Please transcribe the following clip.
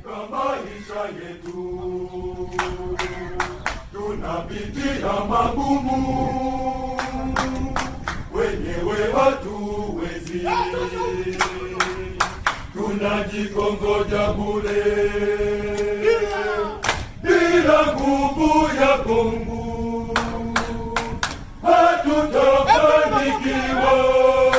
Katika maisha yetu tunapitia magumu, wenyewe hatuwezi, tunajikongoja bure bila nguvu ya Mungu hatutafanikiwa.